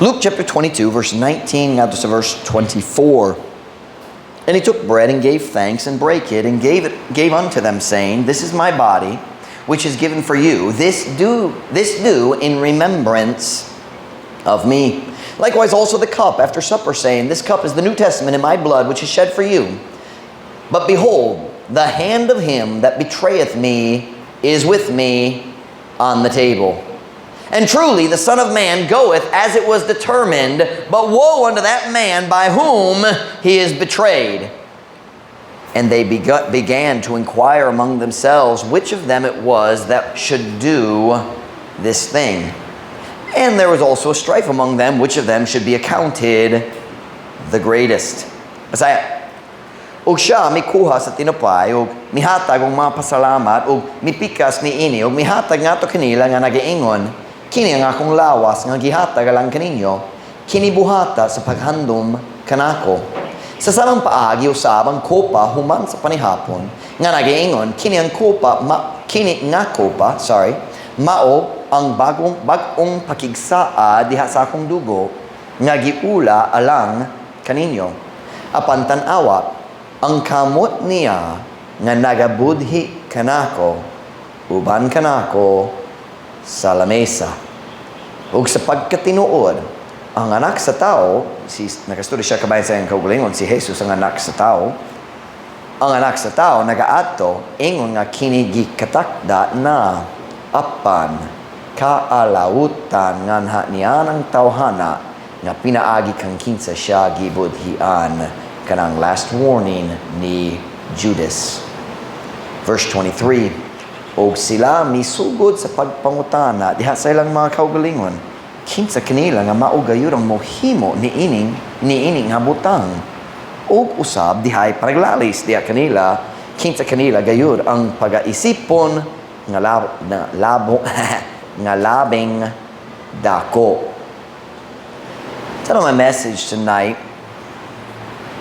Luke chapter 22, verse 19 ngadto sa verse 24. And he took bread and gave thanks and brake it and gave unto them, saying, "This is my body, which is given for you. This do in remembrance of me." Likewise also the cup after supper, saying, "This cup is the New Testament in my blood, which is shed for you. But behold, the hand of him that betrayeth me is with me on the table. And truly the Son of Man goeth as it was determined, but woe unto that man by whom he is betrayed." And they began to inquire among themselves which of them it was that should do this thing. And there was also a strife among them which of them should be accounted the greatest. Bisaya. Ug siya mikuha sa tinapay ug mihatag og mga pasalamat ug mipikas niini ug mihatag ngadto kanila nga nagaingon, "Kini ang akong lawas nga gihatag alang kaninyo. Kini buhata sa paghandom kanako." Sa samang paagi usab ang kopa human sa panihapon nga nagaingon, "Kini ang kopa ma, kini nga kopa, sorry, mao ang bagong bag-ong pakigsaa diha sa akong dugo nga giula alang kaninyo. Apan tan-awa, ang kamot niya nga nagabudhi kanako uban kanako sa lamesa. Ug sa pagkatinuod, ang Anak sa Tao," si nakastorya siya kabahin sa iyang kaugalingon, si Jesus ang Anak sa Tao, "ang Anak sa Tao nagaadto ingon nga kini gikatakda na, apan kaalawutan nganha nianang tawhana nga pinaagi kang kinsa siya gibudhian." Kanang last warning ni Judas. Verse 23, og sila misugod sa pagpangutana diha sa ilang mga kaugalingon, kinsa kanila nga mao gayud ang mohimo niining nga butang. Ug usab dihay panaglalis diha kanila, kinsa kanila gayud ang pagaisipon nga lab, na labo nga labing dako. Title of my message tonight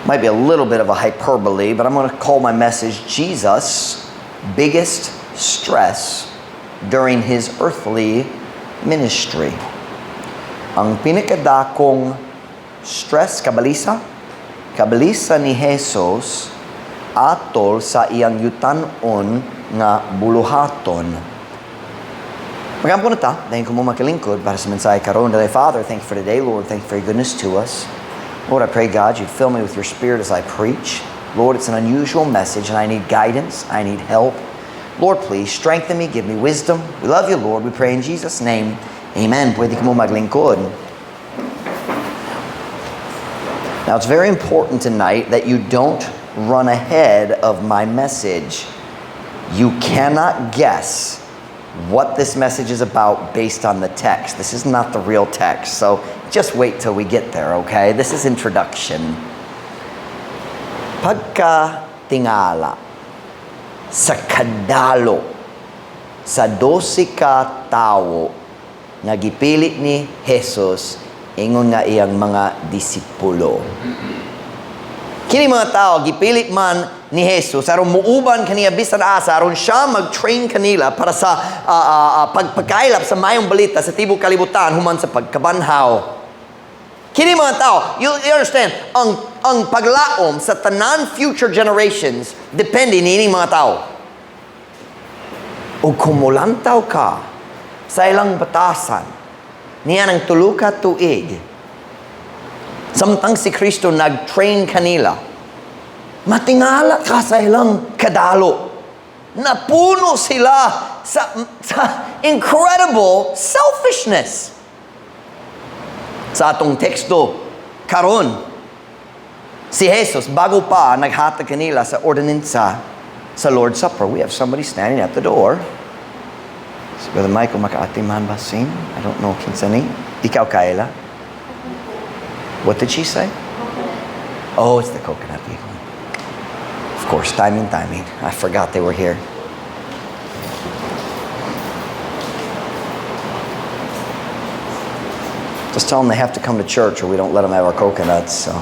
might be a little bit of a hyperbole, but I'm going to call my message "Jesus' Biggest Stress During His Earthly Ministry." Ang pinakadakong stress, kabalisa, kabalisa ni Jesus atol sa iyang yutanon nga buluhaton. Magampo na ta, dayon kamo makalingkod para sa mensahe karon. Today, Father, thank you for today. Lord, thank you for your goodness to us. Lord, I pray, God, you'd fill me with your Spirit as I preach. Lord, it's an unusual message and I need guidance. I need help. Lord, please strengthen me, give me wisdom. We love you, Lord. We pray in Jesus' name. Amen. Pwede kamo maglingkod. Now, it's very important tonight that you don't run ahead of my message. You cannot guess what this message is about based on the text. This is not the real text, so just wait till we get there, okay? This is introduction. Pagkatingala sa kadalo sa 12 ka tawo nga gipili ni Jesus ingon nga iyang mga disipulo. Kini mga tao gipili man ni Jesus aron muuban kaniya bisan asa aron siya mag-train kanila para sa pagpakaylap sa mayong balita sa tibok kalibutan human sa pagkabanhaw. Kini mga tao, you understand, ang paglaom sa tanan future generations depende niining mga tao. O kung molantaw ka sa ilang batasan, niya ng tulo ka tuig, samtang si Kristo nag-train kanila, matingala ka sa ilang kadalo. Napuno sila sa incredible selfishness. Sa atong teksto, karon, si Jesus, bago pa naghatag kanila sa ordinansa sa Lord's Supper. We have somebody standing at the door. Si Brother Michael makaatiman ba sin? I don't know kinsa ni. Ikaw, Kayla? What did she say? Oh, it's the coconut people. Of course, timing, timing. I forgot they were here. Just tell them they have to come to church or we don't let them have our coconuts. So.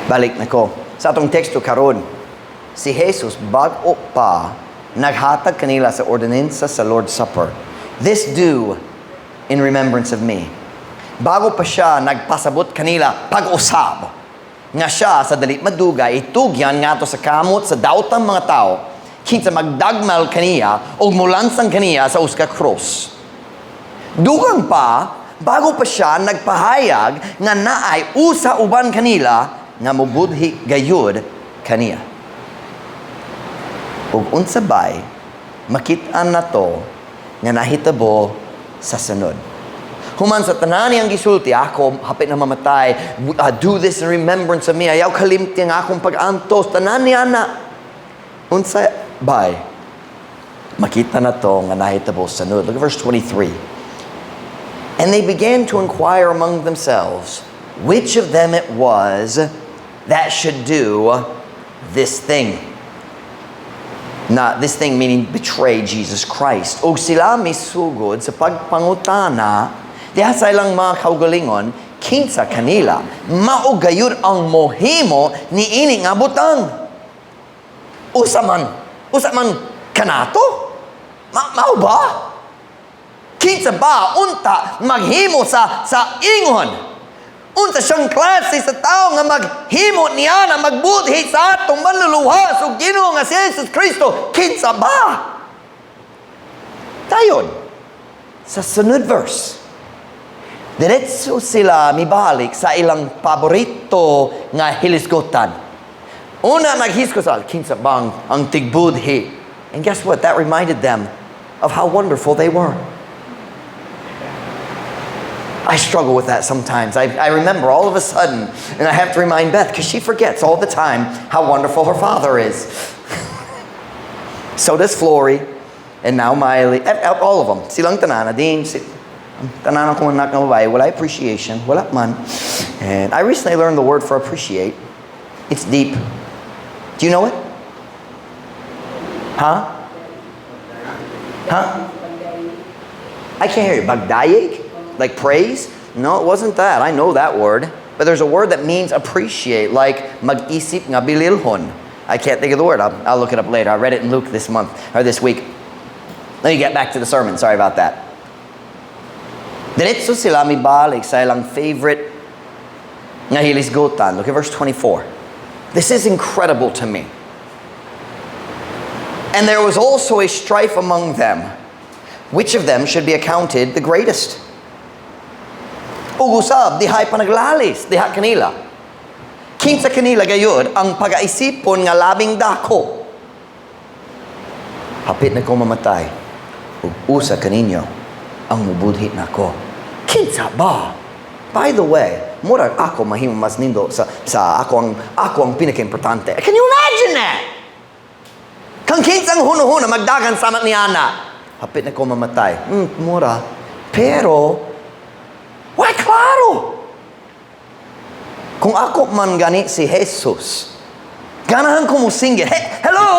Balik na ko. Sa atong teksto karon, si Jesus bag-o pa naghatag kanila sa ordinansa sa Lord's Supper. "This do in remembrance of me." Bago pa siya nagpasabot kanila pag-usab nga siya sa dali madugay itugyan ngadto sa kamot sa daotang mga tao kinsa magdagmal kaniya ug mulansang kaniya sa usa ka krus. Dugang pa, bago pa siya nagpahayag nga naay usa uban kanila nga mubudhi gayud kaniya. Ug unsa bay, makit-an nato nga nahitabo sa sunod. Human sa tanan niyang gisulti, "Ako hapit na mamatay, do this in remembrance of me, ayaw kalimti ang akong pag-antos," tanan niya na. Unsa bay, makita nato nga nahitabo sa sunod. Look at verse 23. "And they began to inquire among themselves which of them it was that should do this thing." Na this thing meaning betray Jesus Christ. Og sila misugod sa pagpangutana diha sa ilang mga kaugalingon kinsa kanila mao gayud ang mohimo niini nga butang. Usa man kanato? Mao ba? Kinsa ba unta maghimo sa ingon? Unsa siyang klase sa tao nga maghimo niya na magbudhi sa atong Manluluwas ug Ginoo nga si Jesus Kristo? Kinsa ba? Dayon, sa sunod verse, diretso sila mibalik sa ilang paborito nga hilisgotan. Una naghisgot sa kinsa bang ang tigbudhi. And guess what? That reminded them of how wonderful they were. I struggle with that sometimes. I remember all of a sudden, and I have to remind Beth because she forgets all the time how wonderful her father is. So does Flory, and now Miley, all of them. Silang tanan, Nadine, si, tanan akong anak nga babae, wala appreciation, wala man. And I recently learned the word for appreciate. It's deep. Do you know it? Huh? Huh? I can't hear you. Bagdayeg? Like praise? No, it wasn't that. I know that word. But there's a word that means appreciate, like mag-isip nga bililhon. I can't think of the word. I'll look it up later. I read it in Luke this month, or this week. Let me get back to the sermon. Sorry about that. Diretso sila mibalik sa ilang favorite nga hilisgotan. Look at verse 24. This is incredible to me. "And there was also a strife among them, which of them should be accounted the greatest." Ug usab, dihay pa naglalis, diha kanila. Kinsa kanila gayud ang pagaisipon nga labing dako? "Hapit na ko mamatay, ug usa kaninyo ang mubudhi nako. Kinsa ba?" By the way, murag ako mahimo mas nindo sa ako ang pinaka-importante. Can you imagine that? Kang kinsang huno-huno magdagan sama ni ana. "Hapit na ko mamatay." Mura. Pero, why klaro? Kung ako man gani si Jesus, ganahan ko mo singgit. "Hey, hello!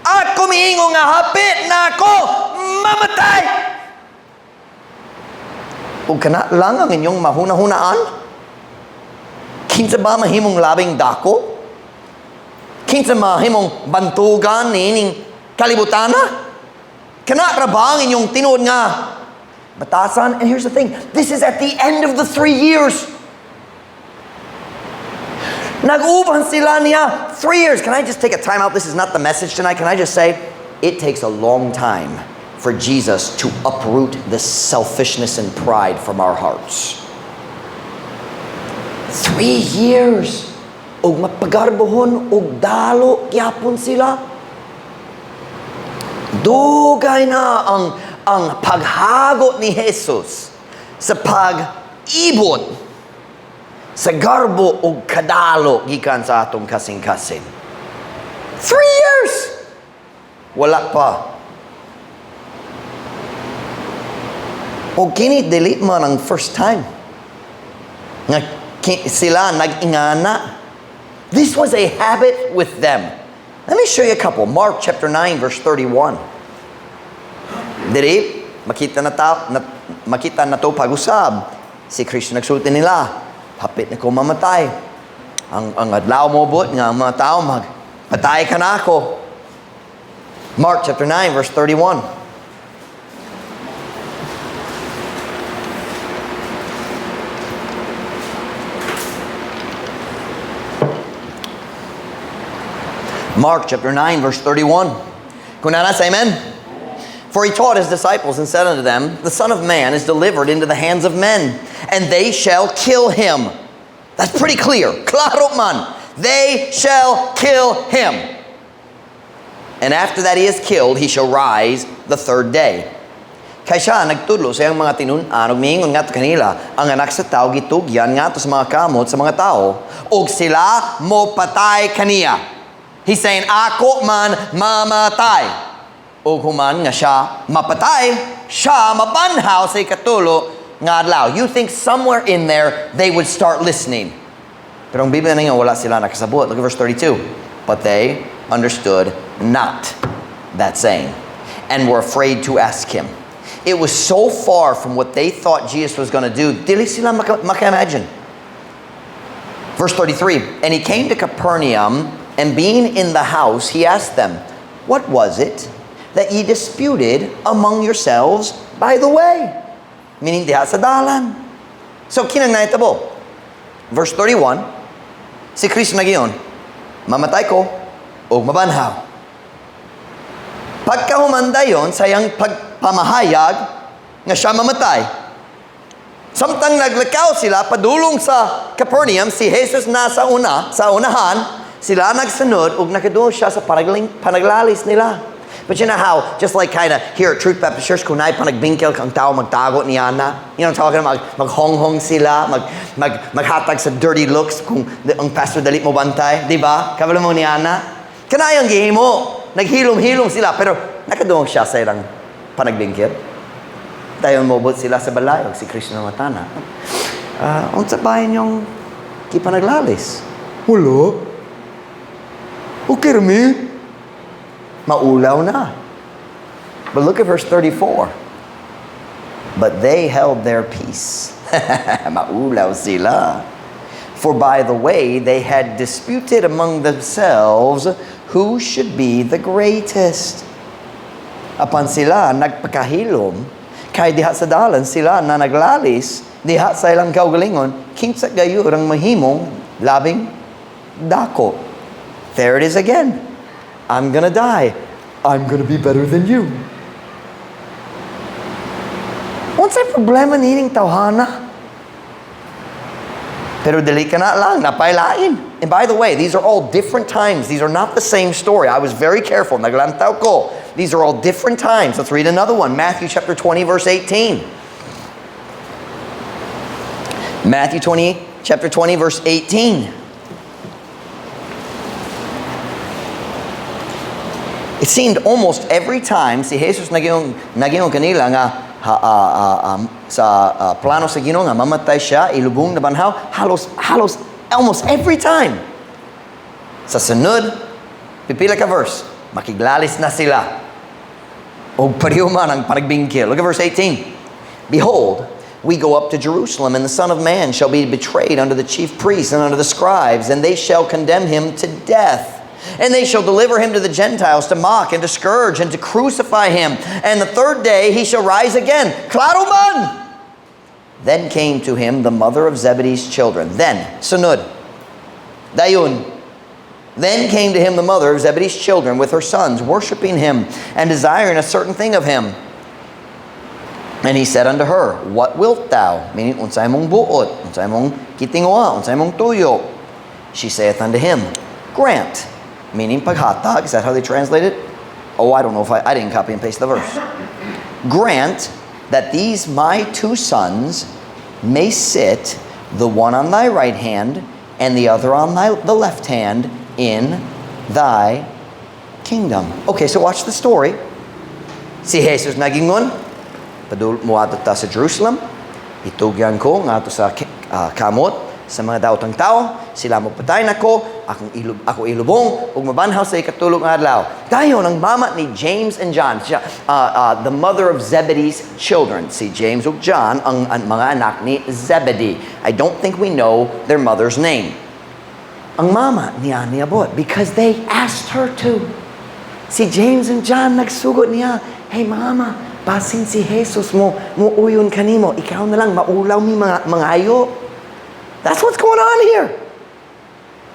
Ako miingon nga hapit na ako mamatay. Ug kana lang ang inyong mahuna-hunaan? Kinsa ba mahimong labing dako? Kinsa mahimong bantugan niining kalibutana? Kana ra ba ang inyong tinuod nga batasan?" And here's the thing, this is at the end of the 3 years. Nag-uban sila niya 3 years. Can I just take a time out? This is not the message tonight. Can I just say, it takes a long time for Jesus to uproot the selfishness and pride from our hearts. 3 years. Ug mapagarbohon, ug dalo, gyapon sila. Dugay na ang paghagot ni Jesus sa pag-ibot sa garbo ug kadalo gikan sa atong kasing-kasing. 3 years! Wala pa. O kini dili man ang first time nga sila nag-ingana. This was a habit with them. Let me show you a couple. Mark chapter 9 verse 31. Diri makita na to pag-usab. Si Kristo nagsulti nila, "Hapit na ko mamatay. Ang adlaw moabot nga ang mga tao mag patay ka nako." Mark chapter 9 verse 31. Mark chapter 9, verse 31. Kung naa na, say amen. For he taught his disciples and said unto them, "The Son of Man is delivered into the hands of men, and they shall kill him." That's pretty clear. Klaro man. They shall kill him. "And after that he is killed, he shall rise the third day." Kay siya nagtudlo sa iyang mga tinun-an ug miingon ngadto kanila, "Ang Anak sa Tao gitugyan ngadto sa mga kamot sa mga tao, ug sila mo patay kaniya. He's saying, "Ako man mamatay." Ug human nga siya mapatay, siya mabanhaw sa ikatulo nga adlaw. You think somewhere in there they would start listening. Pero ang Biblia ningon, wala sila nakasabot. Look at verse 32. But they understood not that saying and were afraid to ask him. It was so far from what they thought Jesus was going to do, dili sila maka-imagine. Verse 33. And he came to Capernaum, and being in the house, he asked them, "What was it that ye disputed among yourselves by the way?" Meaning, diha sa dalan. So, kinang nahitabo. Verse 31, si Kristo nag-ingon, "Mamatay ko o mabanhaw." Pagkahuman dayon sa iyang pagpamahayag nga siya mamatay, samtang naglakaw sila padulong sa Capernaum, si Jesus nasa una, sa unahan, sila nagsunod ug nakadulong siya sa panaglalis nila. But you know how, just like kind of here at Truth Baptist Church, kung naay panagbingkil kang tao, magtago niya na. You know what I'm talking about? Maghonghong sila, maghatag sa dirty looks kung ang pastor dali mo bantay. Di ba? Kabalo mo niya na. Kanayang gihimo. Naghilom-hilom sila, pero nakadungog siya sa ilang panagbingkil. Dayon mobot sila sa balay, ug si Kristo nangutana, "Unsa ba inyong gipanaglalis?" "Wala. Okay ra mi." Maulaw na. But look at verse 34. But they held their peace. Maulaw sila. For by the way they had disputed among themselves who should be the greatest. Apan sila nagpakahilom, kay diha sa dalan sila na naglalis, diha sa ilang kaugalingon, kinsa gayud ang mahimong labing dako. There it is again. I'm gonna die. I'm gonna be better than you. Unsay problema nining tawhana? Pero dili ka na lang, naa pay lain. And by the way, these are all different times. These are not the same story. I was very careful. Naglantaw ko. These are all different times. Let's read another one. Matthew chapter 20, verse 18. Matthew 20, chapter 20, verse 18. It seemed almost every time si Jesus nag-ingon kanila nga ha, sa plano sa Ginoo nga mamatay siya, ilubong, nabanhaw, halos almost every time. Sa sunod, pipila ka verse, makiglalis na sila. O pareho man ang panagbingkil. Look at verse 18. Behold, we go up to Jerusalem, and the Son of Man shall be betrayed unto the chief priests and unto the scribes, and they shall condemn him to death. And they shall deliver him to the Gentiles to mock and to scourge and to crucify him. And the third day he shall rise again. Klaro man! Then came to him the mother of Zebedee's children. Then, sunod, dayon. Then came to him the mother of Zebedee's children with her sons, worshiping him and desiring a certain thing of him. And he said unto her, "What wilt thou?" Meaning, unsay mong buot, unsay mong gitinguha, unsay mong tuyo. She saith unto him, "Grant," meaning paghatag. Is that how they translate it? Oh, I don't know if I didn't copy and paste the verse. "Grant that these my two sons may sit, the one on thy right hand and the other on the left hand, in thy kingdom." Okay, so watch the story. Si Jesus nagingon, "Padul muadto ta sa Jerusalem, itugyan ko ngadto sa kamot sa mga daotang tao, sila mo patay nako, ako ilubong, ug mabanhaw sa ikatulong nga adlaw." Dayon ang mama ni James and John, siya, the mother of Zebedee's children. Si James ug John ang mga anak ni Zebedee. I don't think we know their mother's name. Ang mama niya niabot because they asked her to. Si James and John nagsugot niya, "Hey mama, basin si Jesus mo uyon kanimo, ikaw na lang, maulaw mi mga mangayo." That's what's going on here.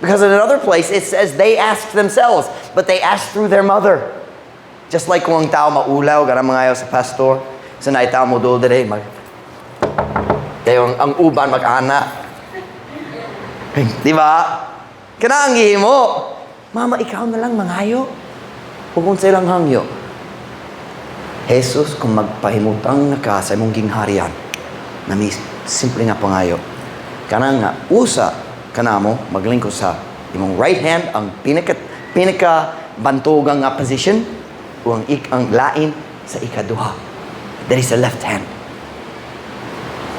Because in another place, it says they asked themselves, but they asked through their mother. Just like kung ang tao maulaw, ganang mga sa pastor, sa naay tao mo duol diri, mag, kayo ang uban mag-ana. Di ba? Kana ang gihimo. Mama, ikaw na lang mangayo. Ug unsa ilang hangyo? Jesus, kung magpahimutang na ka sa imong gingharian, na may simple nga pangayo. Kana nga usa kanamo maglingkod sa imong right hand, ang pinaka bantugang nga position, o ang lain sa ikaduha. That is the left hand.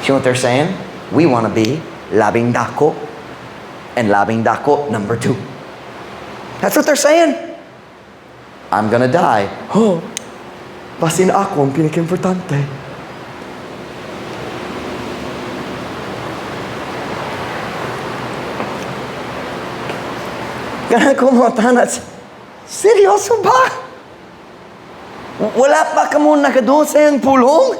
You know what they're saying? We want to be labing dako and labing dako number 2. That's what they're saying. I'm gonna die. Oh, basin ako ang pinaka-importante. Kana ko mga tanas, seryoso ba? Wala pa ka mo nakadoon sa iyang pulong?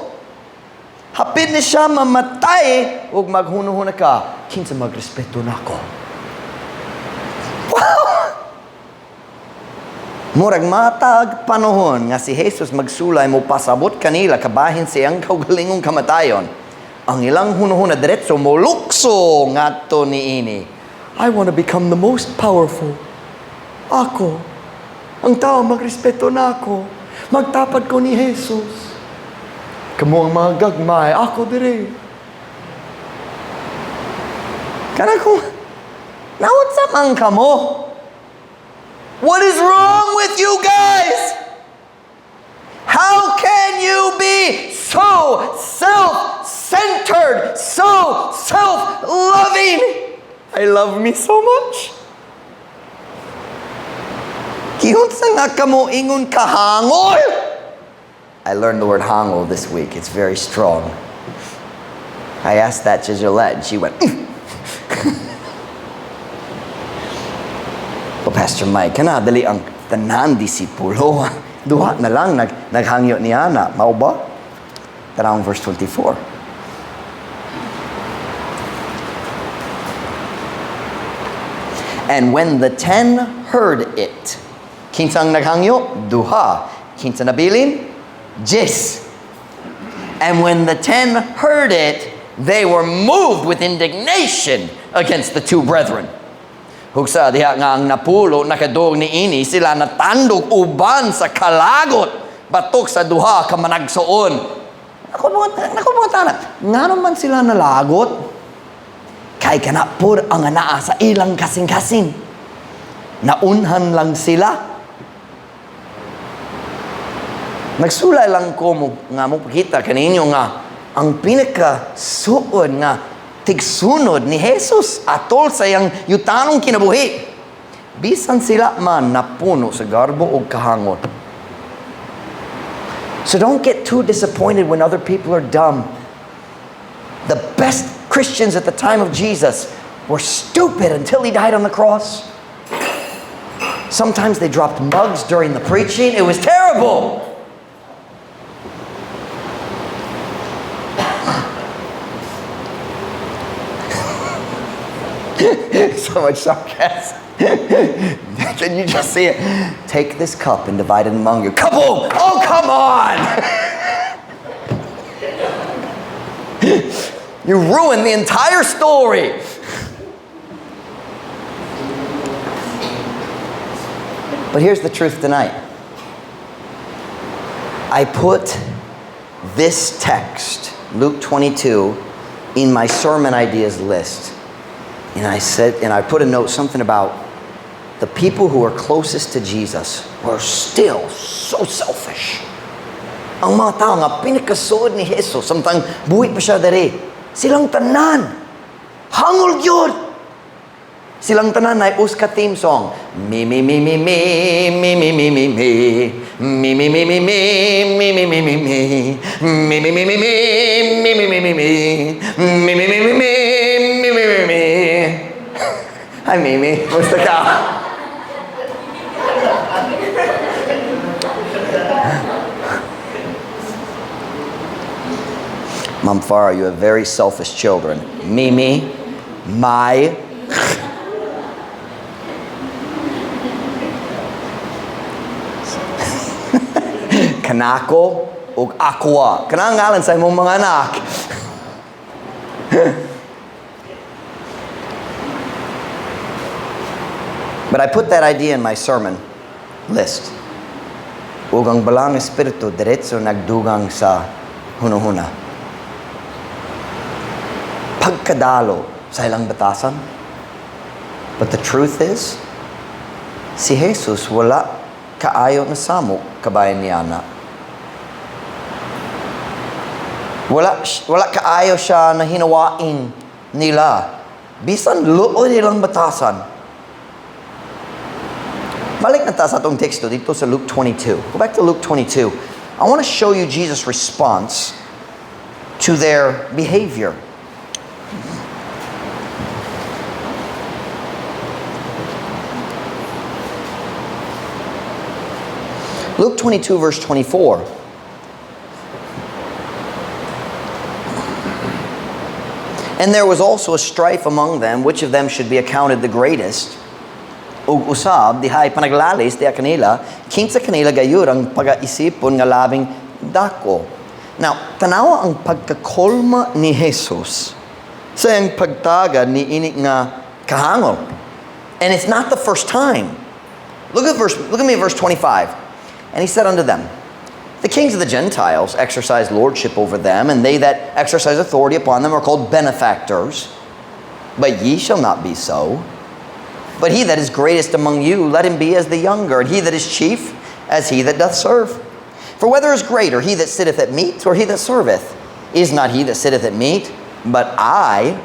Hapit ni siya mamatay ug maghunuhuna ka. Kinsa magrespeto nako? Wow! Murag matag panahon nga si Jesus magsulay mo pasabot kanila kabahin siyang kaugalingong kamatayon. Ang ilang hunuhuna diretso molukso ngadto niini. I want to become the most powerful. Ako, ang tao magrespeto nako. Magtapad ko ni Jesus. Kamo ang mga gagmay, ako dire. Kana ko, naunsa man kamo? What is wrong with you guys? How can you be so self-centered, so self-loving? I love me so much. Giunsa nga kamo ingon kahangol? I learned the word hangol this week. It's very strong. I asked that to Gillette and she went, Oh, Pastor Mike, kana dali ang tanan disipulo. Duha na lang naghangyo ni Ana. Mao ba? Tanawang verse 24. And when the 10 heard it, kinsang naghangyo? Duha. Kinsa nabilin? Jis. And when the 10 heard it, they were moved with indignation against the two brethren. Hugsa diha nga ang napulo nakadog ni ini sila natandog uban sa kalagot batok sa duha ka managsuon. Nako mga tanan, ngano man sila nalagot? Kay kana pud ang anaa sa ilang kasing-kasing. Naunhan lang sila. Nagsulay lang ko mo, nga mo pakita kaninyo nga ang pinakasuod nga tigsunod ni Jesus atol sa iyang yutanong kinabuhi. Bisan sila man napuno sa garbo o kahangon. So don't get too disappointed when other people are dumb. The best Christians at the time of Jesus were stupid until he died on the cross. Sometimes they dropped mugs during the preaching. It was terrible. So much sarcasm. Can you just see it? Take this cup and divide it among you. Kaboom! Oh, come on! You ruined the entire story. But here's the truth tonight. I put this text, Luke 22, in my sermon ideas list. And I said, and I put a note, something about the people who are closest to Jesus were still so selfish. Ang mga tao nga pinakasuod ni Jesus, samtang buhi pa siya diri, silang tanan, hangol gyud. Silang tanan ay uska theme song. Me, me, me, me, me, me, me, me, me, me. Me, me, me, me, me, me, me, me, me, me. Me, me, me, me, me, me, me, me, me, me. Me, me, me, me, me, me, me, me, me. Hi, Mimi. Musta ka? Mom Farah, you have very selfish children. Mimi, my. Kanako ug Aqua. Kana ang ngalan sa imong mga anak. But I put that idea in my sermon list. Ug ang Balaang Espiritu diretso nagdugang sa hunahuna. Pagkadalo sa ilang batasan. But the truth is, si Jesus wala kaayo nasamok kabahin niana. Wala kaayo siya na hinawain nila. Bisan luod ilang batasan. Balik na ta sa atong teksto dito sa Luke 22. Go back to Luke 22. I want to show you Jesus' response to their behavior. Luke 22 verse 24. And there was also a strife among them, which of them should be accounted the greatest. Ug usab dihay panaglalis diha kanila, kinsa kanila gayud ang pagaisipon nga labing dako. Now, tanawa ang pagkakolma ni Jesus sa iyang pagtagad ni ini nga kahangop. And it's not the first time. Look at me at verse 25. And he said unto them, "The kings of the Gentiles exercise lordship over them, and they that exercise authority upon them are called benefactors. But ye shall not be so. But he that is greatest among you, let him be as the younger, and he that is chief, as he that doth serve. For whether is greater, he that sitteth at meat, or he that serveth? Is not he that sitteth at meat? But I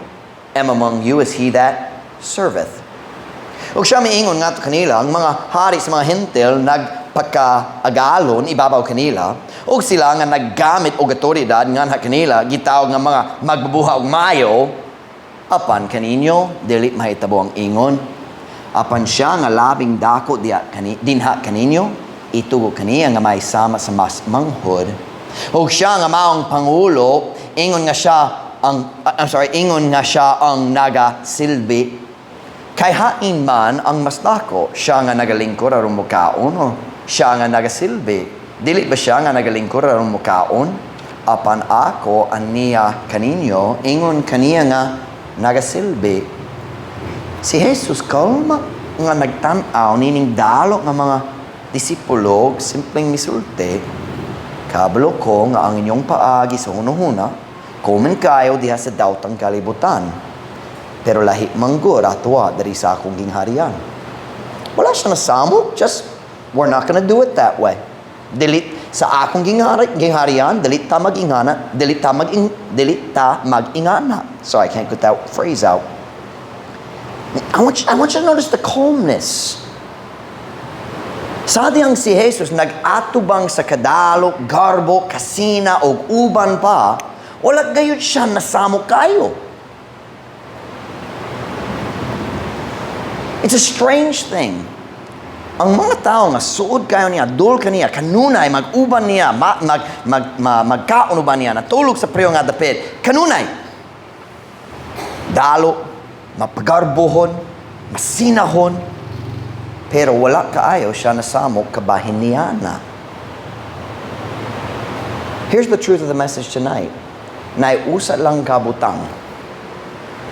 am among you as he that serveth." Ug siya miingon ngadto kanila, ang mga hari sa mga Hentil nagpakaagalon ibabaw kanila, ug sila nga naggamit og awtoridad nganha kanila gitawag nga mga magbubuha og mayo, apan kaninyo dili mahitabo ang ingon. Apan siya nga labing dako diha kani, dinha kaninyo, itugo kaniya nga may sama sa mas manghod. Ug siya nga maong pangulo, ingon nga siya ang I'm sorry, ingon nga siya ang nagasilbi. Kay hain man ang mas dako, siya nga nagalingkod aron mokaon o siya nga nagasilbi? Dili ba siya nga nagalingkod aron mokaon? Apan ako aniya kaninyo, ingon kaniya nga nagasilbi. Si Jesus kalma nga nagtan-aw nining dalo nga mga disipulo, simpleng misulti, "Kabalo ko nga ang inyong paagi sa hunahuna, komen kayo diha sa daotang kalibutan. Pero lahi manggod atwa diri sa akong gingharian." Wala siya nasamok, just we're not gonna do it that way. Dili sa akong gingharian, dili ta mag-ingana, dili ta mag-ingana. Sorry, I can't get that phrase out. I want you to notice the calmness. Sa dihang si Jesus nag-atubang sa kadalo, garbo, kasina o uban pa, wala gayud siya nasamok kayo. It's a strange thing. Ang mga tao nga suod kayo niya, dul kaniya, kanunay, mag-uban niya, magkaon uban niya, natulog sa priyo nga dapit, kanunay. Dalo, mapagarbohon, masinahon, pero wala kaayo siya nasamok kabahin niya na. Here's the truth of the message tonight. Naay usa lang ka butang.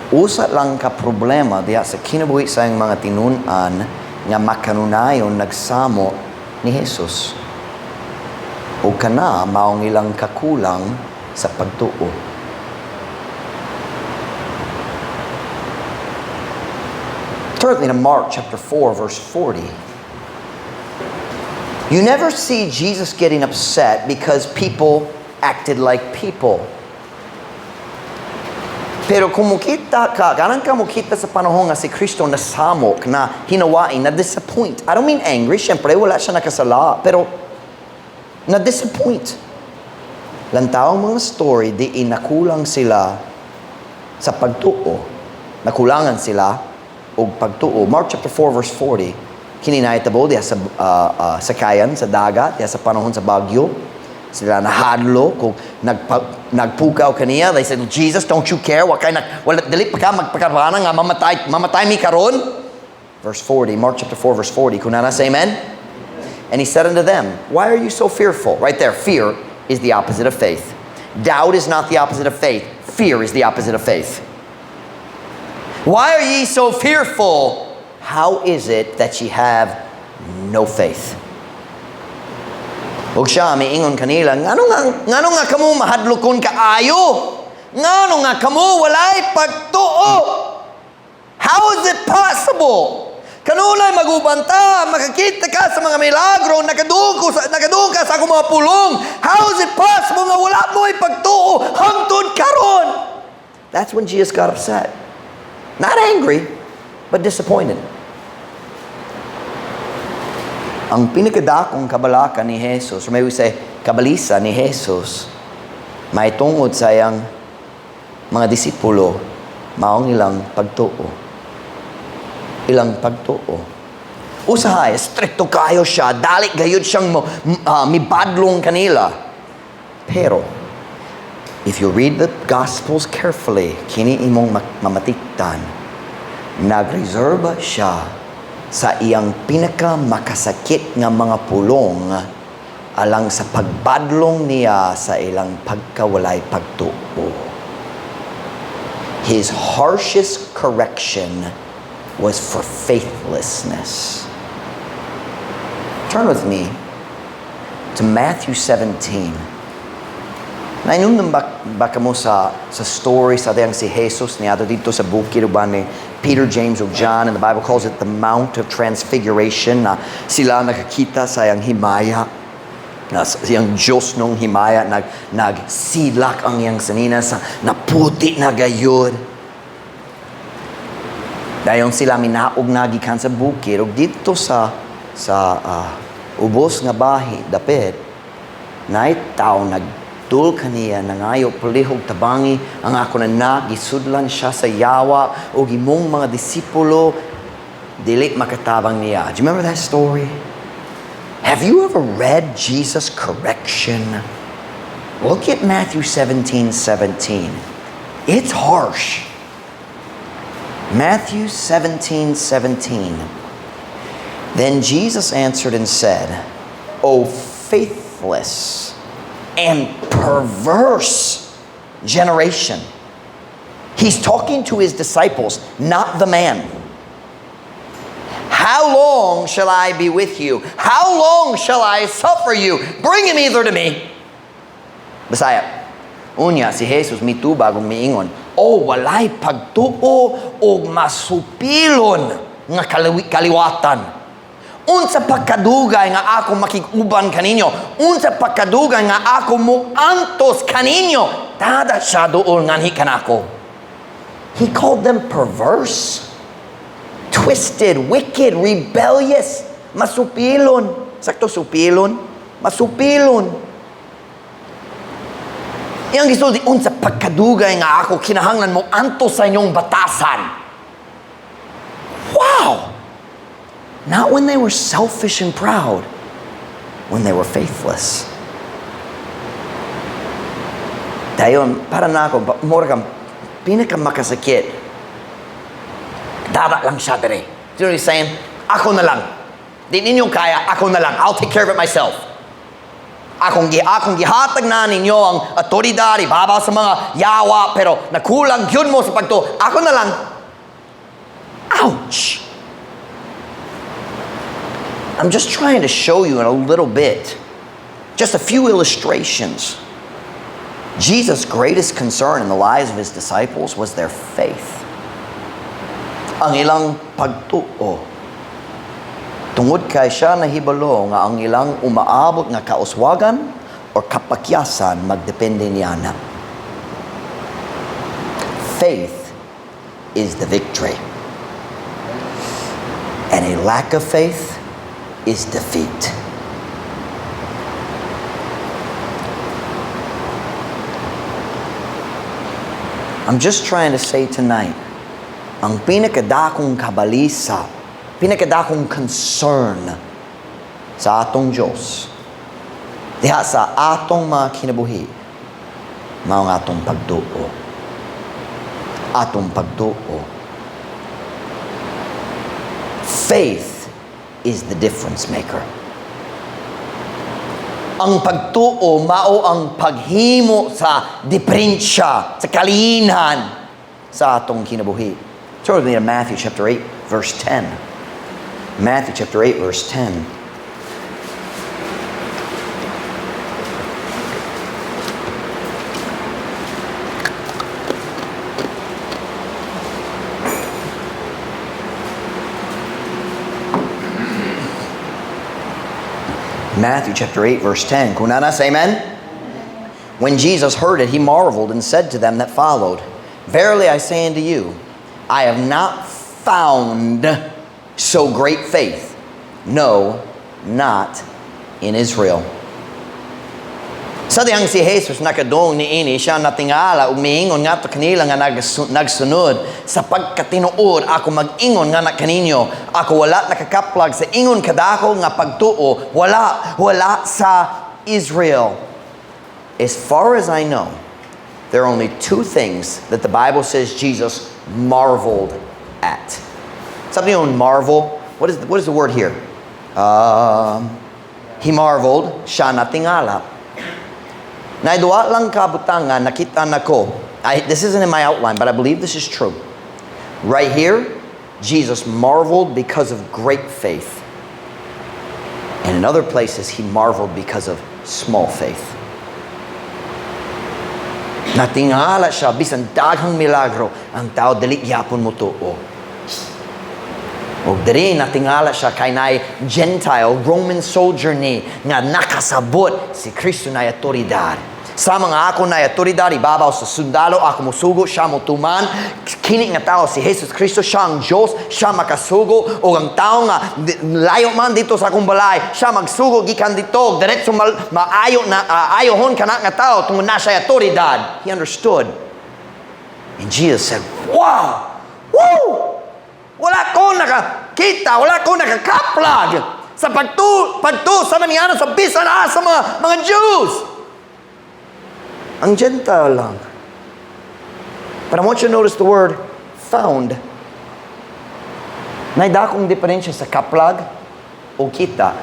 Usa lang ka problema diha sa kinabuhi sa iyang mga tinun-an nga makanunayon nagsamo ni Jesus. O kana maong ilang kakulang sa pagtuo. Turn with me to Mark chapter 4, verse 40. You never see Jesus getting upset because people acted like people. Pero kung mukita ka, ganang ka mukita sa panahon nga si Kristo nasamok, na hinawain, na disappoint. I don't mean angry, syempre wala siya nakasala, pero na disappoint. Lantaw ang mga story, di nakulang sila sa pagtuo. Nakulangan sila og pagtuo. Mark chapter 4 verse 40. Kini nahitabo diha sa sakayan sa dagat, diha sa panahon sa bagyo. Sila nahadlo kung nagpukaw kaniya. They said, "Jesus, don't you care? Wa kay na, wala, dili pa ka magpakarana nga mamatay mi karon?" Verse 40, Mark chapter 4 verse 40. Kung naa na, say amen. And he said unto them, "Why are you so fearful?" Right there, fear is the opposite of faith. Doubt is not the opposite of faith. Fear is the opposite of faith. "Why are ye so fearful? How is it that ye have no faith?" Ug siya miingon kanila, Ngano nga kamo mahadlokon kaayo? Ngano nga kamo walay pagtuo? How is it possible? Kanunay mag-uban ta, makakita ka sa mga milagro, nakadungog ka sa akong mga pulong. How is it possible nga wala mo'y pagtuo hangtod karon?" That's when Jesus got upset. Not angry, but disappointed. Ang pinakadakong kabalaka ni Jesus, or may we say, kabalisa ni Jesus, mahitungod sa iyang mga disipulo, maong ilang pagtuo. Ilang pagtuo. Usahay, strikto kaayo siya, dali gayud siyang mibadlong kanila. Pero, if you read the Gospels carefully, kini imong mamatikdan, nag-reserve siya sa iyang pinaka makasakit nga mga pulong alang sa pagbadlong niya sa ilang pagkawalay pagtuo. His harshest correction was for faithlessness. Turn with me to Matthew 17. Nahinumdom ba kamo sa story sa diyang si Jesus niadto didto sa bukid uban ni Peter, James ug John, and the Bible calls it the Mount of Transfiguration, na sila nakakita sa iyang himaya, na sa iyang Diyos nung himaya, nagsilak ang iyang sanina sa naputi na gayud. Dayon sila minaog na gikan sa bukid ug didto sa ubos nga bahi dapit naay tao nagdul kaniya, nangayo, "Palihog tabangi ang akong anak, gisudlan siya sa yawa ug imong mga disipulo dili makatabang niya." Do you remember that story? Have you ever read Jesus' correction? Look at Matthew 17:17. It's harsh. Matthew 17:17. "Then Jesus answered and said, 'O faithless and perverse generation.'" He's talking to his disciples, not the man. "How long shall I be with you? How long shall I suffer you? Bring him hither to me." Bisaya. Unya, si Jesus mitubag ug miingon, "O walay pagtuo og masupilon nga kaliwatan. Unsa pagkadugay nga ako makig-uban kaninyo? Unsa pagkadugay nga ako muantos kaninyo? Tada siya duol nganhi kanako." He called them perverse, twisted, wicked, rebellious, masupilon. Sakto supilon? Masupilon. Iyang gisulti, "Unsa pagkadugay nga ako kinahanglan mo antos sa inyong batasan?" Wow! Not when they were selfish and proud, when they were faithless. Dayon, para nako, mura kang pinakamakasakit. Dara lang siya dire. Do you know what he's saying? "Ako na lang. Di ninyo kaya, ako na lang. I'll take care of it myself. Akong gihatag na ninyo ang otoridad, ibabaw sa mga yawa, pero nakulang gyud mo sa pagtuo. Ako na lang." Ouch! I'm just trying to show you in a little bit, just a few illustrations. Jesus' greatest concern in the lives of his disciples was their faith. Ang ilang pagtuo. Tungod kay siya nahibalo nga ang ilang umaabot nga kauswagan or kapakyasan magdepende niya na. Faith is the victory. And a lack of faith is defeat. I'm just trying to say tonight, ang pinakadakong kabalisa, pinakadakong concern sa atong Diyos, diha sa atong mga kinabuhi, mao ang atong pagtuo. Atong pagtuo. Faith is the difference maker. Ang pagtuo mao ang paghimo sa diferensya, sa kaliinhan sa atong kinabuhi. Turn with me to Matthew chapter 8, verse 10. Matthew chapter 8, verse 10. Matthew chapter 8, verse 10. Kung naa na, say amen. When Jesus heard it, he marveled and said to them that followed, "Verily I say unto you, I have not found so great faith, no, not in Israel." Sa dihang si Jesus nakadungog niini, siya natingala ug miingon ngadto kanila nga nagsunod, "Sa pagkatinuod ako mag-ingon nga kaninyo, ako wala nakakaplag sa ingon kadako nga pagtuo, wala, wala sa Israel." As far as I know, there are only two things that the Bible says Jesus marveled at. Something on marvel. What is the word here? He marveled, siya natingala. Naay duha lang ka butanga nakita nako. This isn't in my outline, but I believe this is true. Right here, Jesus marveled because of great faith. And in other places, he marveled because of small faith. Natingala siya, bisan daghang milagro, ang tao dili gyapon motuo. Og diri natingala siya kay naay Gentile Roman soldier ni nga nakasabot si Kristo na otoridad. Sa mga ako na otoridad ibabaw sa sundalo, ako mosugo, siya motuman. Kini nga tao si Jesus Kristo, siya ang Diyos, siya makasugo. O ang tao nga layo man didto sa akong balay, siya magsugo gikan didto, diretso maayo na ayohon kana nga tao tungod na siya otoridad. He understood. And Jesus said, "Wow! Woo! Wala ko nakakita, wala ko nakakaplag sa pagtuo sa mangyari sa bisan sa mga Jews. Ang Gentile lang." But I want you to notice the word "found." Naay dakong diferensya sa kaplag o kita.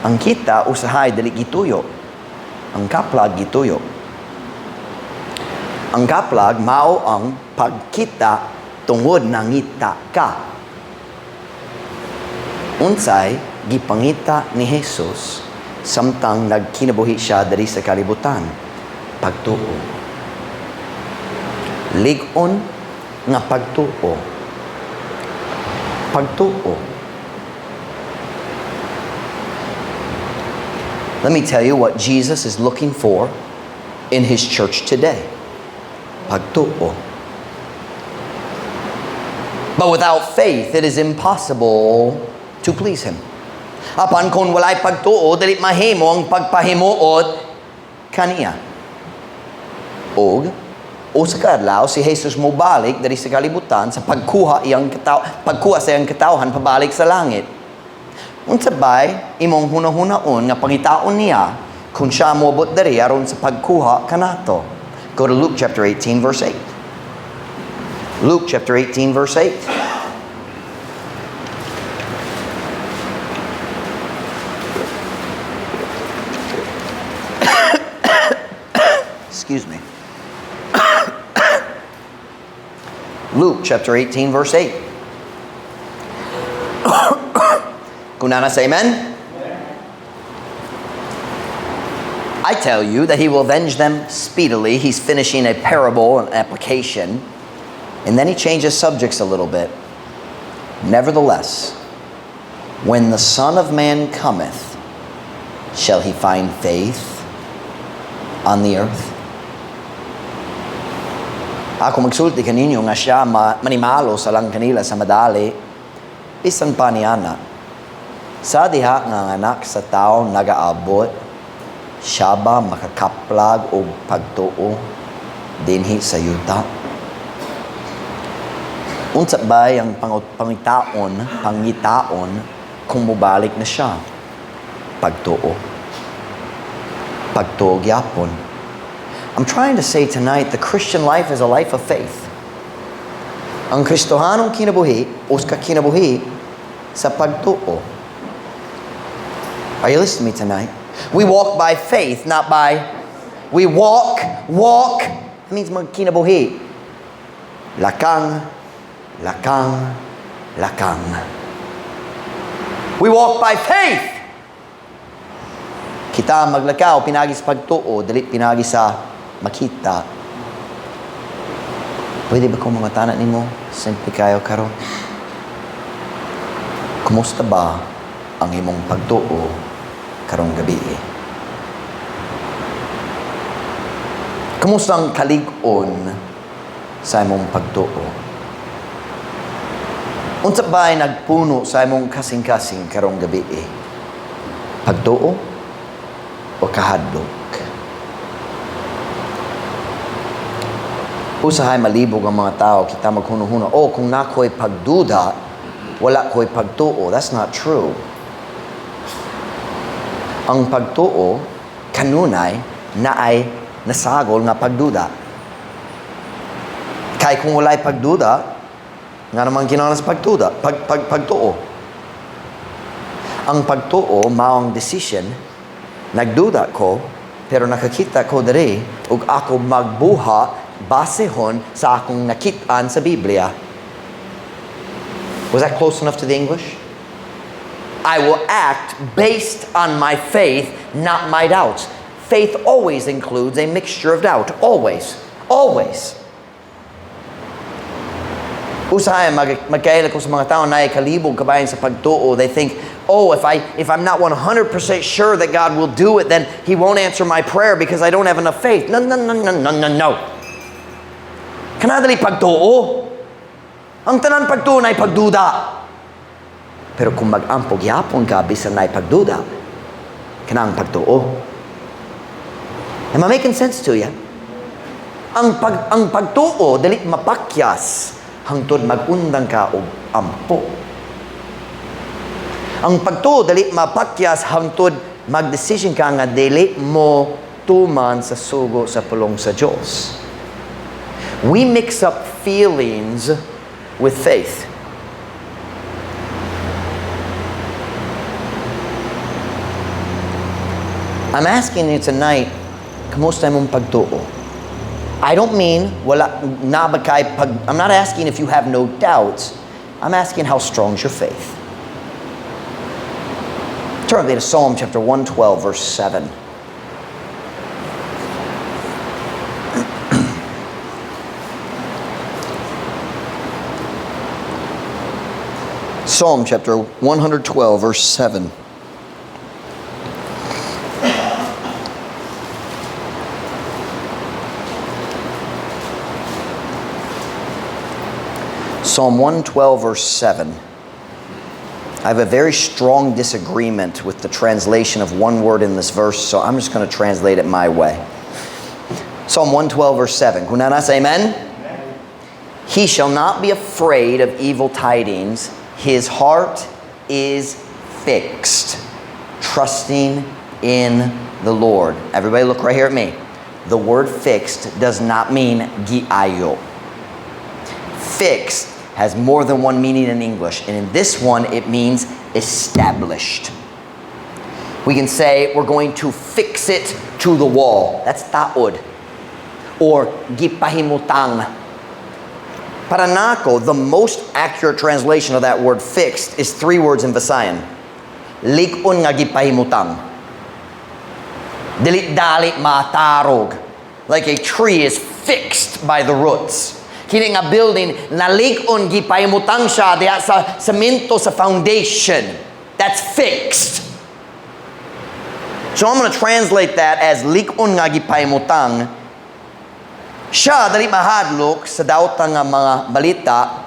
Ang kita usahay dili gituyo. Ang kaplag gituyo. Ang kaplag mao ang pagkita tungod nangita ka. Unsay gipangita ni Jesus samtang nagkinabuhi siya diri sa kalibutan? Pagtuo. Lig-on nga pagtuo. Pagtuo. Let me tell you what Jesus is looking for in His church today. Pagtuo. But without faith, it is impossible to please Him. Apan kung walay pagtuo, dili mahimo ang pagpahimuot kaniya. Og usa ka adlaw si Jesus mobalik diri sa kalibutan sa pagkuha sa iyang katawhan pabalik sa langit. Unsa bay imong hunahunaon nga pangitaon niya kung siya moabot diri aron sa pagkuha kanato? Go to Luke chapter 18 verse 8. Luke chapter 18 verse 8. Excuse me. Luke chapter 18 verse 8. Kung naa na, say amen. I tell you that he will avenge them speedily. He's finishing a parable, an application. And then he changes subjects a little bit. Nevertheless, when the Son of Man cometh, shall he find faith on the earth? Ako magsulti kaninyo nga siya manimalo sa lang kanila sa madali, bisan pa niana. Sa diha nga ang Anak sa Tao nagaabot, siya ba makakaplag og pagtuo dinhi sa yuta? Unsa ba ang pangitaon kung mobalik na siya? Pagtuo. Pagtuo gyapon. I'm trying to say tonight, the Christian life is a life of faith. Ang Kristohanong kinabuhi, usa ka kinabuhi sa pagtuo. Are you listening to me tonight? We walk by faith, not by... We walk, walk. That means magkinabuhi. Lakang, lakang, lakang. We walk by faith. Kita maglakaw, pinagi sa pagtuo, dili pinagi sa makita. Pwede ba kong mangutana nimo? Simple kayo karon. Kumusta ba ang imong pagtuo karong gabi? Kumusta ang kalig-on sa imong pagtuo? Unsa ba ay nagpuno sa imong kasing-kasing karong gabi? Pagtuo o kahadlok? Usahay malibog ang mga tao, kita maghuno-huno, oh, kung nako'y pagduda, wala ko'y pagtuo. That's not true. Ang pagtuo, kanunay, naay nasagol nga pagduda. Kay kung walay pagduda, nga naman kinahanglan sa pagduda, pagtuo. Ang pagtuo, mao ang decision, nagduda ko, pero nakakita ko diri, ug ako magbuha basehon sa akong nakitaan sa Biblia. Was that close enough to the English? I will act based on my faith, not my doubts. Faith always includes a mixture of doubt. Always. Always. Usahay, magkaila ko sa mga tao na kalibog kabayan sa pagtuo. They think, oh, if I'm not 100% sure that God will do it, then He won't answer my prayer because I don't have enough faith. No, no, no, no, no, no, no. Kanadali pagtuo. Ang tanan pagtuo na'y pagduda. Pero kung mag-ampo gyapon ka bisan na'y pagduda, kanang pagtuo. Am I making sense to you? Ang pagtuo dili mapakyas hangtod mag-undang ka og ampo. Ang pagtuo dili mapakyas hangtod mag-decision ka nga dili mo tuman sa sugo sa pulong sa Dios. We mix up feelings with faith. I'm asking you tonight, kumusta imong pagtuo? I don't mean wala na ba kay pag, I'm not asking if you have no doubts. I'm asking how strong is your faith. Turn with me to Psalm chapter 112, verse 7. Psalm chapter 112, verse 7. Psalm 112, verse 7. I have a very strong disagreement with the translation of one word in this verse, so I'm just going to translate it my way. Psalm 112, verse 7. Kung naa na, say amen? Amen. He shall not be afraid of evil tidings. His heart is fixed, trusting in the Lord. Everybody look right here at me. The word fixed does not mean giayo. Fixed has more than one meaning in English. And in this one, it means established. We can say we're going to fix it to the wall. That's taod. Or gipahimutang. Para nako, the most accurate translation of that word fixed is three words in Visayan. Lig-on nga gipahimutang. Dili dali matarog. Like a tree is fixed by the roots. Kini nga building, nalig-on gipahimutang siya diha sa semento sa foundation. That's fixed. So I'm going to translate that as lig-on nga gipahimutang. Siya dali mahadlok sa dautan nga mga balita,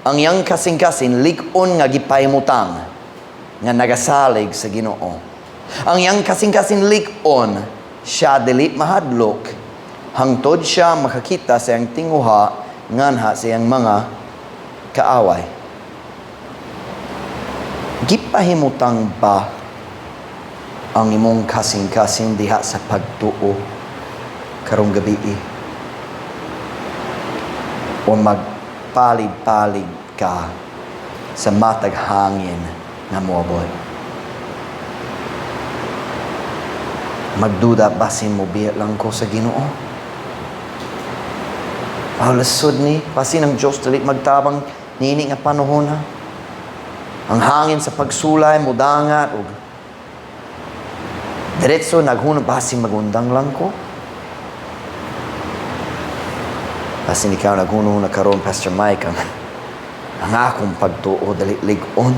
ang iyang kasing-kasing lig-on nga gipahimutang nga nagasalig sa Ginoo. Ang iyang kasing-kasing lig-on, siya dili mahadlok hangtod siya makakita sa iyang tinguha nganha sa iyang mga kaaway. Gipahimutang ba ang imong kasing-kasing diha sa pagtuo karong gabii? O magpalig-palig ka sa matag hangin nga moabot? Magduda, basin mo biya lang ko sa Ginoo. Lisod ni, basin ang Diyos dili magtabang nini nga panahon na. Ang hangin sa pagsulay, mudangat, ug diretso naghuna, basin magundang lang ko. Basin ikaw naghuna karon, Pastor Mike, ang akong pagtuo dali lig-on.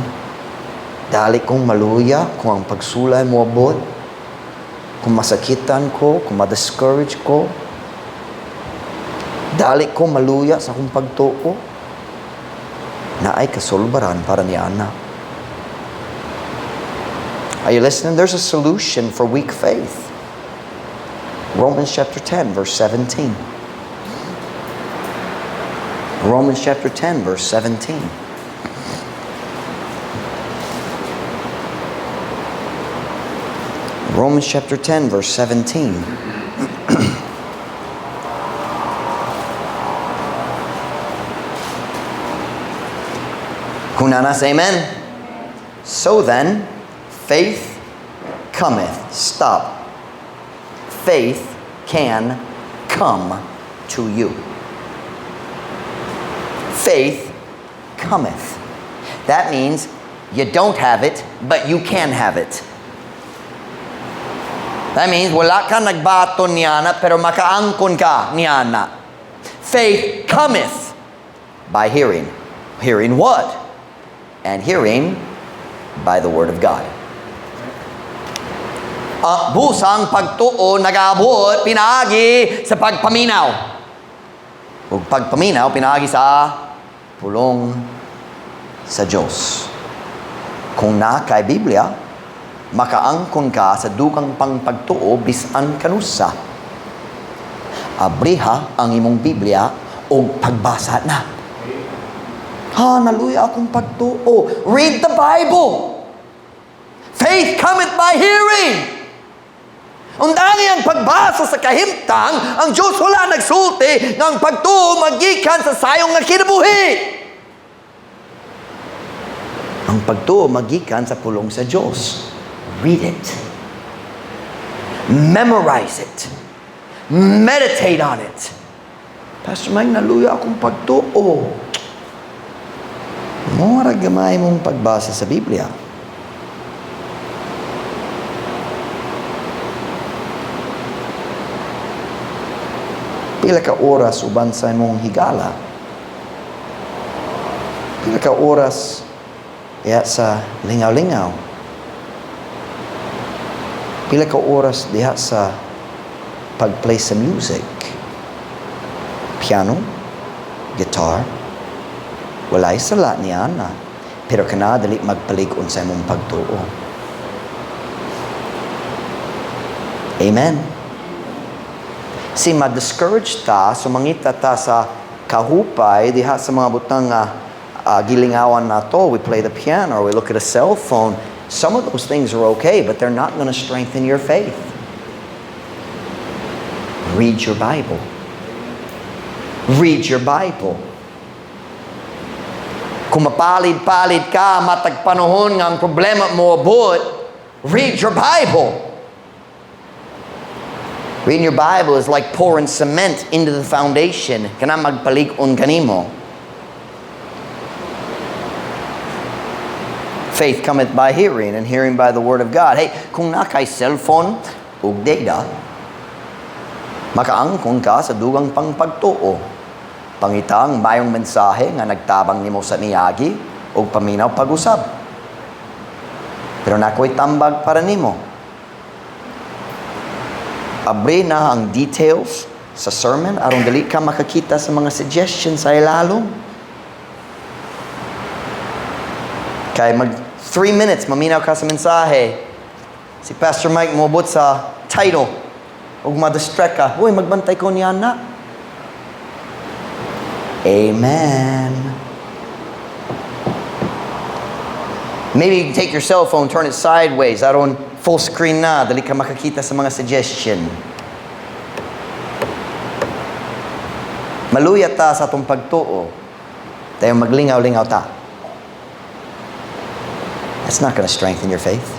Dali kong maluya kung ang pagsulay mo abot, kung masakitan ko, kung ma-discourage ko. Dali ko maluya sa akong pagtuo. Naay kasulbaran para ni ana. Are you listening? There's a solution for weak faith. Romans chapter 10, verse 17. Romans chapter 10, verse 17. Romans chapter 10, verse 17. Kung naa na, say amen. So then, faith cometh. Stop. Faith can come to you. Faith cometh. That means you don't have it, but you can have it. That means wala ka nagbaton niana, pero makaangkon ka niana. Faith cometh by hearing. Hearing what? And hearing by the word of God. Busang pagtuo nag-abot pinaagi sa pagpaminaw. Ug pagpaminaw pinaagi sa pulong sa Diyos. Kung naa kay Biblia, makaangkon ka sa dugang pang pagtuo bisan kanusa. Abriha ang imong Biblia og pagbasa na. Ha, naluya akong pagtuo. Read the Bible. Faith cometh by hearing. Undangi ang pagbasa sa kahimtang, ang Diyos wala nagsulti nga ang pagtuo magikan sa sayong nga kinabuhi. Ang pagtuo magikan sa pulong sa Diyos. Read it. Memorize it. Meditate on it. Pastor Mike, naluya akong pagtuo. Mura gamay mong pagbasa sa Biblia. Pila ka oras uban sa imong higala? Pila ka oras diha sa lingaw-lingaw? Pila ka oras diha sa pag-play sa music? Piano, guitar, walay sala niya na, pero kana dali magpalig-on sa imong pagtuo. Amen. Si ma-discourage ta, sumangita ta sa kahupay, diha sa mga butang gilingawan na to, we play the piano or we look at a cell phone. Some of those things are okay, but they're not going to strengthen your faith. Read your Bible. Read your Bible. Kung mapalid-palid ka, matag panahon nga ang problema mo abot, read your Bible. Reading your Bible is like pouring cement into the foundation. Kana magpalig-on kanimo. Faith cometh by hearing, and hearing by the word of God. Hey, kung naa kay cellphone ug data, makaangkon ka sa dugang pangpagtuo. Pangitang mayong mensahe nga nagtabang nimo sa niagi ug paminaw pag-usab. Pero nakoy tambag para nimo. Abre na ang details sa sermon aron dili ka makakita sa mga suggestions sa ilalom. Kay mag 3 minutes maminaw ka sa mensahe. Si Pastor Mike moabot sa title ug ma-distract ka. Uy, magbantay ko niya na. Amen. Maybe you can take your cell phone, turn it sideways. Aron full screen na, dali ka makakita sa mga suggestion. Maluya ta sa atong pagtuo. Tayo maglingaw-lingaw ta. That's not going to strengthen your faith.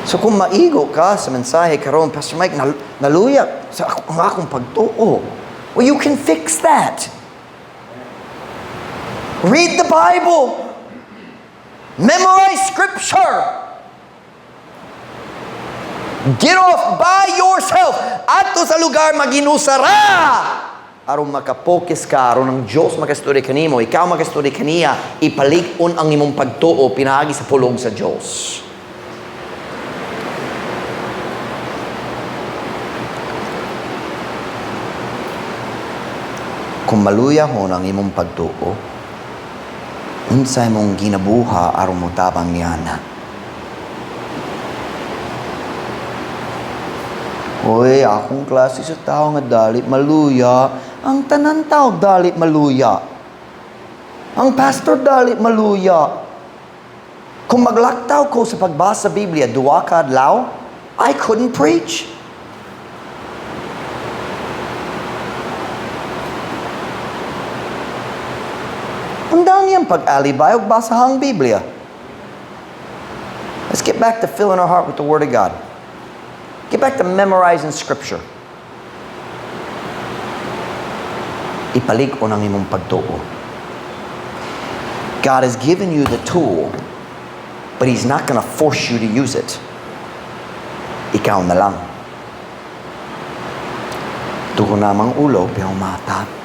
So kung maigo ka sa mensahe karon, "Pastor Mike, naluya sa ang akong pagtuo." Well, you can fix that. Read the Bible. Memorize Scripture. Get off by yourself. Adto sa lugar maginusara. Aron makapokus ka, aron ang Diyos makastorya kanimo, ikaw makastorya kaniya, ipalig-on ang imong pagtuo pinaagi sa pulong sa Diyos. Kung maluyahon ang imong pagtuo, unsay mong ginabuha aron motabang niana? "Hoy, akong klase sa tao nga dali maluya." Ang tanan tao dali maluya. Ang pastor dali maluya. Kung maglaktaw ko sa pagbasa sa Biblia, duha ka adlaw, I couldn't preach. Undang yan pag-alibay og basahang Biblia. Let's get back to filling our heart with the Word of God. Get back to memorizing Scripture. Ipalig-on ang imong pagtuo. God has given you the tool, but He's not going to force you to use it. Ikaw na lang. Tuko namang ulo, pero mata.